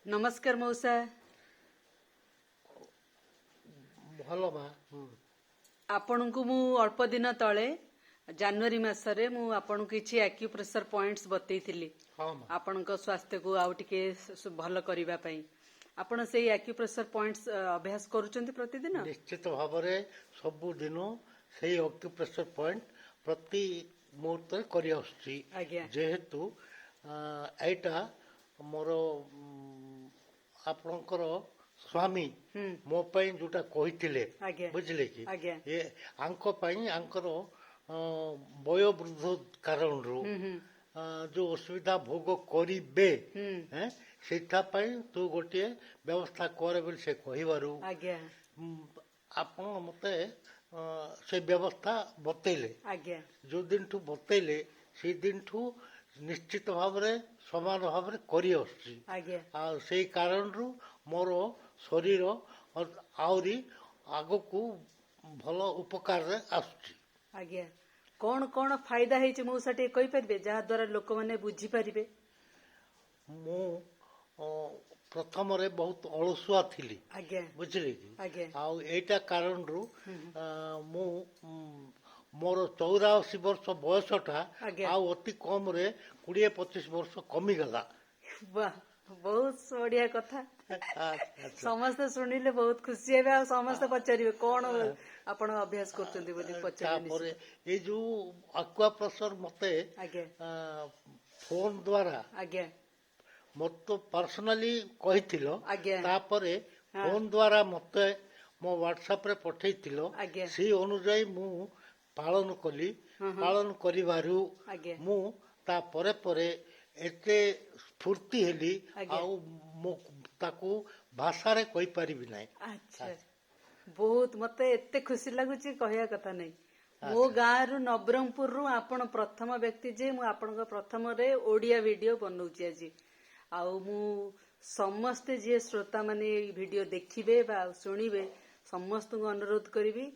ନମସ୍କାର ମଉସା। ଭଲ ମା। ଆପଣଙ୍କୁ ମୁଁ ଅଳ୍ପ ଦିନ ତଳେ ଜାନୁଆରୀ ମାସରେ ମୁଁ ଆପଣଙ୍କୁ କିଛି ଆକ୍ୟୁପ୍ରେସର ପଏଣ୍ଟସ୍ ବତେଇଥିଲି। ହଁ ମା। ଆପଣଙ୍କ ସ୍ୱାସ୍ଥ୍ୟକୁ ଆଉ ଟିକେ ଭଲ କରିବା ପାଇଁ ଆପଣ ସେଇ ଆକ୍ୟୁପ୍ରେସର ପଏଣ୍ଟସ୍ ଅଭ୍ୟାସ କରୁଛନ୍ତି ପ୍ରତିଦିନ? ନିଶ୍ଚିତ ଭାବରେ ସବୁଦିନ ସେଇ ଅକ୍ୟୁପ୍ରେସର ପଏଣ୍ଟ ପ୍ରତି ମୁହୂର୍ତ୍ତରେ କରି ଆସୁଛି। ଯେହେତୁ ଏଇଟା ମୋର ଆପଣଙ୍କର ସ୍ୱାମୀ ମୋ ପାଇଁ ଯୋଉଟା କହିଥିଲେ, ବୁଝିଲେ କି, ଏ ଆଙ୍କ ପାଇଁ ଆଙ୍କର ବୟୋବୃଦ୍ଧ କାରଣରୁ ଯୋଉ ଅସୁବିଧା ଭୋଗ କରିବେ, ସେଇଟା ପାଇଁ ତୁ ଗୋଟିଏ ବ୍ୟବସ୍ଥା କରେ ବୋଲି ସେ କହିବାରୁ ଆପଣ ମତେ ସେ ବ୍ୟବସ୍ଥା ବତେଇଲେ। ଯୋଉ ଦିନଠୁ ବତେଇଲେ ସେଇ ଦିନଠୁ ନିଶ୍ଚିତ ଭାବରେ ସମାନ ଭାବରେ କରି ଆସୁଛି। ଆଉ ସେଇ କାରଣରୁ ମୋର ଶରୀର ଆହୁରି ଆଗକୁ ଭଲ ଉପକାରରେ ଆସୁଛି। ଆଜ୍ଞା, କଣ କଣ ଫାଇଦା ହେଇଛି ମଉସା ଟିକେ କହିପାରିବେ, ଯାହା ଦ୍ୱାରା ଲୋକମାନେ ବୁଝିପାରିବେ? ମୁଁ ପ୍ରଥମରେ ବହୁତ ଅଳସୁଆ ଥିଲି, ବୁଝିଲେ କି? ଆଉ ଏଇଟା କାରଣରୁ ମୁଁ ମୋର 84 ବର୍ଷ ବୟସଟା ଆଉ ଅତି କମରେ 20-25 ବର୍ଷ କମିଗଲା। ବାଃ, ବହୁତ ବଢିଆ କଥା। ସମସ୍ତେ ଶୁଣିଲେ ବହୁତ ଖୁସି ହେବେ ଆଉ ସମସ୍ତେ ପଚାରିବେ କଣ ଆପଣ ଅଭ୍ୟାସ କରୁଛନ୍ତି ବୋଲି ପଚାରିବେ। ତାପରେ ଏଇ ଯୋଉ ଆକ୍ୱାପ୍ରେସର ମତେ ଫୋନ ଦ୍ୱାରା ମତେ ପର୍ସନାଲି କହିଥିଲ, ତାପରେ ଫୋନ ଦ୍ୱାରା ମତେ ମୋ ହ୍ୱାଟ୍ସଆପରେ ପଠେଇଥିଲ, ସେଇ ଅନୁଯାୟୀ ମୁଁ ପାଳନ କଲି। ପାଳନ କରିବାରୁ ମୁଁ ତା ପରେ ପରେ ଏତେ ସ୍ଫୂର୍ତ୍ତି ହେଲି ଆଉ ମୁଁ ତାକୁ ଭାଷାରେ କହିପାରିବି ନାହିଁ। ଆଚ୍ଛା, ବହୁତ ମତେ ଏତେ ଖୁସି ଲାଗୁଛି କହିବା କଥା ନାହିଁ। ମୋ ଗାଁରୁ ନବରଙ୍ଗପୁରରୁ ଆପଣ ପ୍ରଥମ ବ୍ୟକ୍ତି ଯେ ମୁଁ ଆପଣଙ୍କ ପ୍ରଥମରେ ଓଡ଼ିଆ ଭିଡିଓ ବନଉଛି ଆଜି। ଆଉ ମୁଁ ସମସ୍ତେ ଯିଏ ଶ୍ରୋତା ମାନେ ଏଇ ଭିଡିଓ ଦେଖିବେ ବା ଶୁଣିବେ ସମସ୍ତଙ୍କୁ ଅନୁରୋଧ କରିବି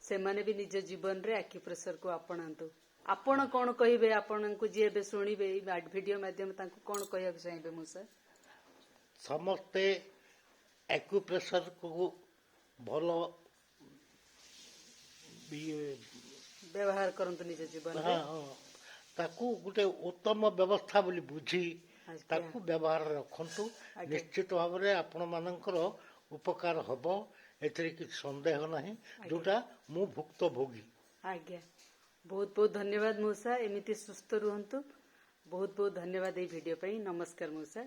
ସେମାନେ ବି ନିଜ ଜୀବନରେ ଆକ୍ୟୁପ୍ରେସରକୁ ଆପଣାନ୍ତୁ। ଆପଣ କଣ କହିବେ ଆପଣଙ୍କୁ ଯିଏ ଏବେ ଶୁଣିବେ ଏଇ ଭିଡିଓ ମାଧ୍ୟମରେ ତାଙ୍କୁ କଣ କହିବାକୁ ଚାହିଁବେ ମୁଁ ସାର୍? ସମସ୍ତେ ଆକ୍ୟୁପ୍ରେସରକୁ ଭଲ ବ୍ୟବହାର କରନ୍ତୁ ନିଜ ଜୀବନରେ, ତାକୁ ଗୋଟେ ଉତ୍ତମ ବ୍ୟବସ୍ଥା ବୋଲି ବୁଝି ତାକୁ ବ୍ୟବହାର ରଖନ୍ତୁ। ନିଶ୍ଚିତ ଭାବରେ ଆପଣମାନଙ୍କର ଉପକାର ହବ, ଏଥିରେ କିଛି ସନ୍ଦେହ ନାହିଁ, ଯୋଉଟା ମୁଁ ଭୁକ୍ତଭୋଗୀ। ଆଜ୍ଞା, ବହୁତ ବହୁତ ଧନ୍ୟବାଦ ମଉସା, ଏମିତି ସୁସ୍ଥ ରୁହନ୍ତୁ। ବହୁତ ବହୁତ ଧନ୍ୟବାଦ ଏଇ ଭିଡିଓ ପାଇଁ। ନମସ୍କାର ମଉସା।